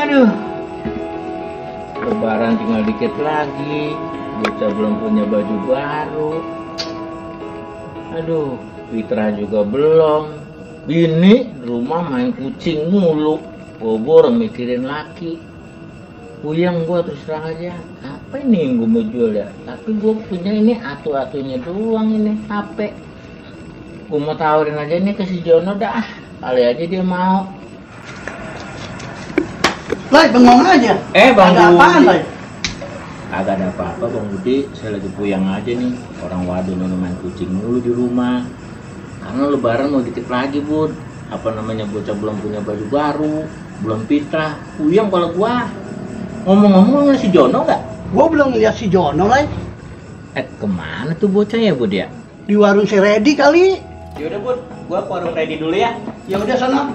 Aduh, Lebaran tinggal dikit lagi. Bocah belum punya baju baru. Aduh, Fitra juga belum. Bini di rumah main kucing mulu. Bobor mikirin laki. Puyeng gua terus terang aja. Apa ini yang gua mau jual ya? Tapi gua punya ini atu-atunya doang ini HP. Gua mau tawarin aja ini ke si Jono dah. Kali aja dia mau. Lai, bengong aja. Bang ada Budi. apaan, Lai? Agak ada apa-apa Bang Budi. Saya lagi puyeng aja nih. Orang waduh main kucing mulu di rumah. Karena Lebaran mau dikit lagi Bud. Apa namanya, bocah belum punya baju baru, belum fitrah. Puyeng kalau gua. Ngomong-ngomong si Jono nggak? Gua belum lihat si Jono, Lai. Kemana tuh bocah ya Bud ya? Di warung si Redi kali. Yaudah Bud, gua ke warung ready dulu ya. Ya udah sana.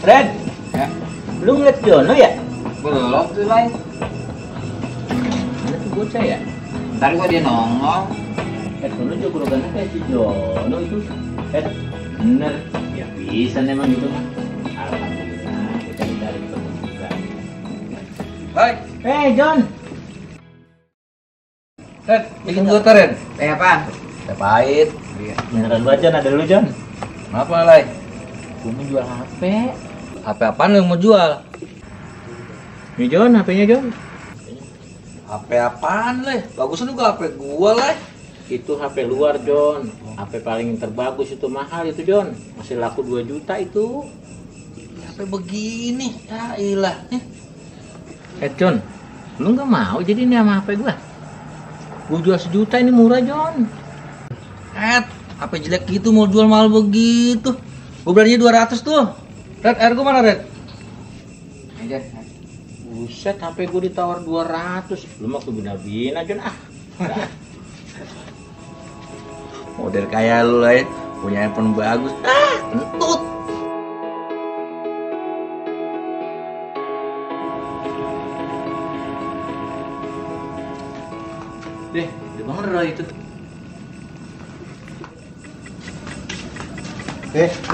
Red, Ya, lu ngeliat Jono ya? belum tuh lain. Mana tuh bocah ya? Ntar gua dia nongol. Lu juga udah kayak si Jono itu. Bener. Ya bisa memang gitu mah. Alhamdulillah, kita dicari ketemu juga. Baik, John. Red, bikin gua Red. Apaan? Teh pahit. Iya. Beneran baca ada lu John. Apa lay? Gua mau jual HP. HP apaan lu yang mau jual? Nih John, HP-nya John. HP apaan lay? Bagus juga HP gua lay. Itu HP luar John. HP paling terbagus itu mahal itu John. Masih laku 2 juta itu. HP begini, ya ilah. John, lu nggak mau jadi ini sama HP gua? Gua jual 1 juta ini murah John. HP jelek gitu mau jual mahal begitu. Gua beraninya 200 tuh. Red, air gua mana Red? Aja. Buset, HP gua ditawar 200. Lu mah kebina-bina John ah. Model kayak lu lay, punya handphone bagus. Kentut. Deh, di mana Roy itu?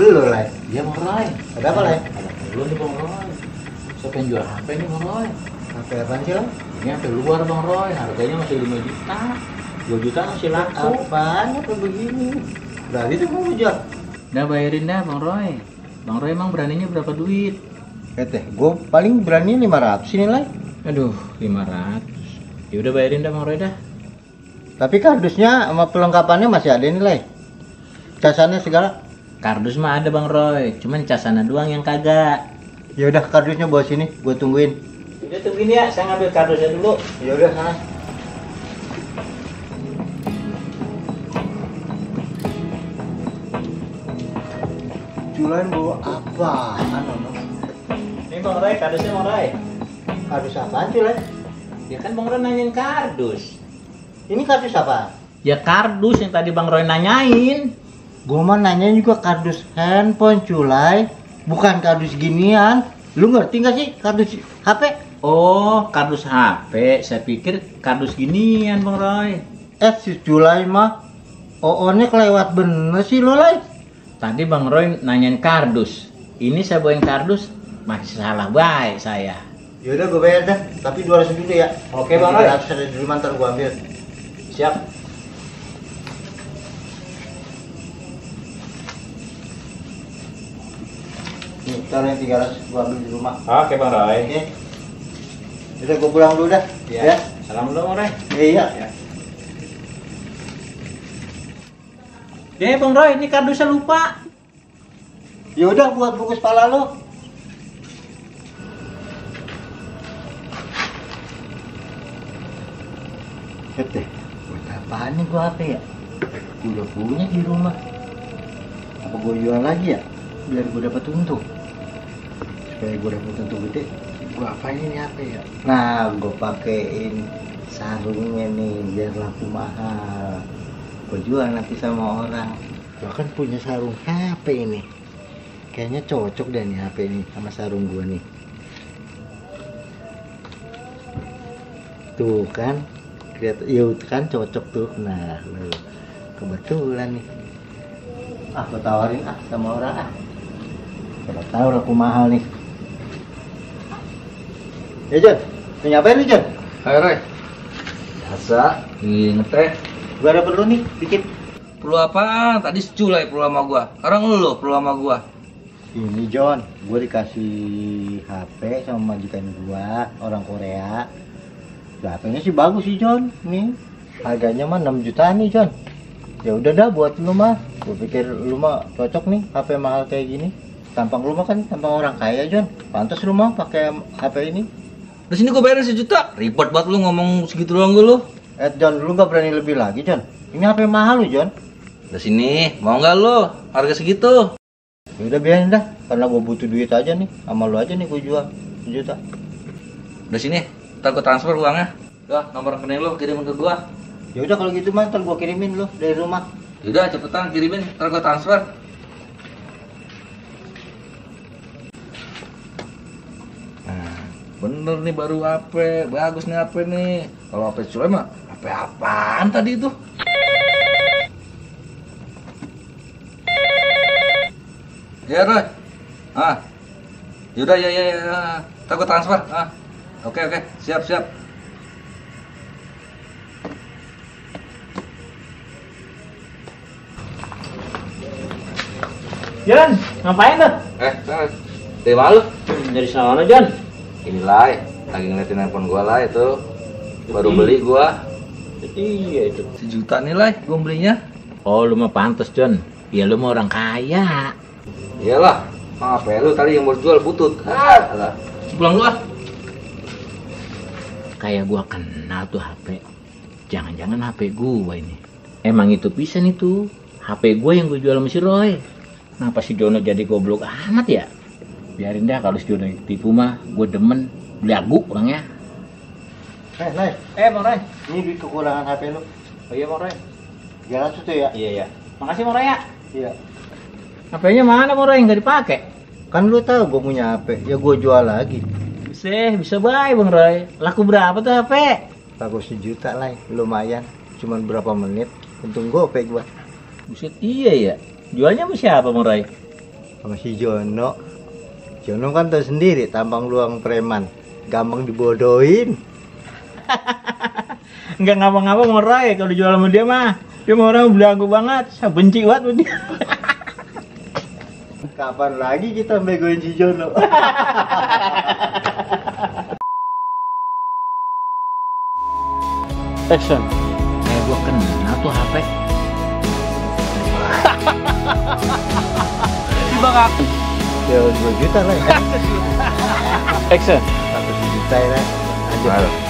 Lu, Lai. Dia Bang Roy. Ada apa, Lai? Ada perlu nih Bang Roy. Saya pengen jual HP nih Bang Roy. HP apaan sih, Lai? Ini HP luar Bang Roy, harganya masih 5 juta. 2 juta masih laku. Apaan apa begini? Berarti tuh mau jual. Udah bayarin dah Bang Roy. Bang Roy emang beraninya berapa duit? Gue paling berani 500 ini, Lai. Aduh, 500. Ya udah bayarin dah Bang Roy dah. Tapi kardusnya sama pelengkapannya masih ada nih, Lai. Casannya segala. Kardus mah ada Bang Roy, cuman casana doang yang kagak. Ya udah kardusnya bawa sini, gue tungguin. Udah tungguin ya, saya ngambil kardusnya dulu. Ya udah sana. Jualan bawa apa? Ini Bang Roy, kardusnya Bang Roy. Kardus apaan sih, Lai? Ya kan Bang Roy nanyain kardus. Ini kardus apa? Ya kardus yang tadi Bang Roy nanyain. Gue mah nanya juga kardus handphone, culai. Bukan kardus ginian. Lu ngerti gak sih kardus HP? Oh, kardus HP. Saya pikir kardus ginian Bang Roy. Si culai mah OO-nya kelewat bener sih lo, Lai. Tadi Bang Roy nanyain kardus. Ini saya bawain kardus, masih salah baik saya. Yaudah gue bayar dah, tapi 200 dulu ya. Oke, Bang Roy. 200 ada di rumah, ntar gue ambil. Siap. Nih, ntar yang 300 gue ambil di rumah. Oke Bang Roy. Oke. Udah gue pulang dulu dah. Ya. Salam dulu Bang Roy. Iya. Bang Roy, ini kardusnya lupa. Ya udah buat bungkus pala lo. Deh, buat apaan nih gua HP ya? Gua udah punya di rumah. Apa gua jual lagi ya? Biar gua dapat untung. Supaya gua dapat untung gede, gua apain ini HP ya? Nah, gua pakein sarungnya nih biar laku mahal. Gua jual nanti sama orang. Gua kan punya sarung HP ini. Kayaknya cocok deh nih HP ini sama sarung gua nih. Tuh kan, Lihat, yuk kan cocok tuh. Nah, lu kebetulan nih. Ah, gua tawarin sama orang Siapa tahu laku mahal nih. Ya John, mau ngapain nih John? Ayo Roy. Biasa, ngeteh. Gua ada perlu nih, dikit. Perlu apa? Tadi seculai perlu sama gua. Sekarang lu perlu sama gua. Ini John, gue dikasih HP sama majikan gua, orang Korea. HP-nya sih bagus sih John, nih harganya mah 6 juta nih John. Ya udah dah buat lu mah, gue pikir lu mah cocok nih HP mahal kayak gini. Tampang lu mah kan tampang orang kaya John, pantas lu mah pakai HP ini. Di sini gua bayarin 1 juta. Ribet banget lu ngomong segitu doang lu. John, lu nggak berani lebih lagi John? Ini HP mahal lu John. Di sini mau nggak lu? Harga segitu. Ya udah biarin dah, karena gue butuh duit aja nih, sama lu aja nih gue jual 1 juta. Di sini, ntar gua transfer uangnya. Dah, nomor rekening lu kirimin ke gua. Ya udah kalau gitu mah ntar gue kirimin lu dari rumah. Udah cepetan kirimin, ntar gua transfer. Nah, bener nih baru HP, bagus nih HP nih. Kalau HP Sule mah, HP apaan tadi itu? Ya Roy, yaudah ya, ntar gua transfer. Oke, siap. John, ngapain tuh? Dari mana lu? Dari sana John. Ini Lai, lagi ngeliatin handphone gua lah itu. Baru beli gua. Iya itu. 1 juta nih Lai, gua belinya. Oh lu mah pantes John. Ya lu mah orang kaya. Iyalah, HP lu tadi yang mau jual butut. Alah. Pulang lu Kayak gua kenal tuh HP. Jangan-jangan HP gua ini. Emang itu pisan itu. HP gua yang gua jual sama si Roy. Kenapa si Dono jadi goblok amat ya? Biarin dah kalau si Dono tipu mah, gua demen belagu orangnya. Lai, Bang Roy. ini duit kekurangan HP lu. Oh iya Bang Roy. 300 tuh ya? Iya. Makasih Bang Roy ya. Iya. HP-nya mana Bang Roy? Nggak dipakai. Kan lu tahu gue punya HP, ya gue jual lagi. Bisa baik Bang Roy. Laku berapa tuh HP? Laku 1 juta lah, lumayan. Cuman berapa menit, untung gope gue. Buset, iya ya. Jualnya sama siapa Bang Roy? Sama si Jono. Jono kan tahu sendiri, tampang luang preman. Gampang dibodohin. Nggak ngapa-ngapa Bang Roy kalau dijual sama dia mah. Dia mah orang belagu banget. Saya benci banget sama dia. Kapan lagi kita begoin si Jono? Action. Kayak gua kenal tuh HP. Bang aku. Ya 2 juta lah. Action. 1 juta ya. Lanjut.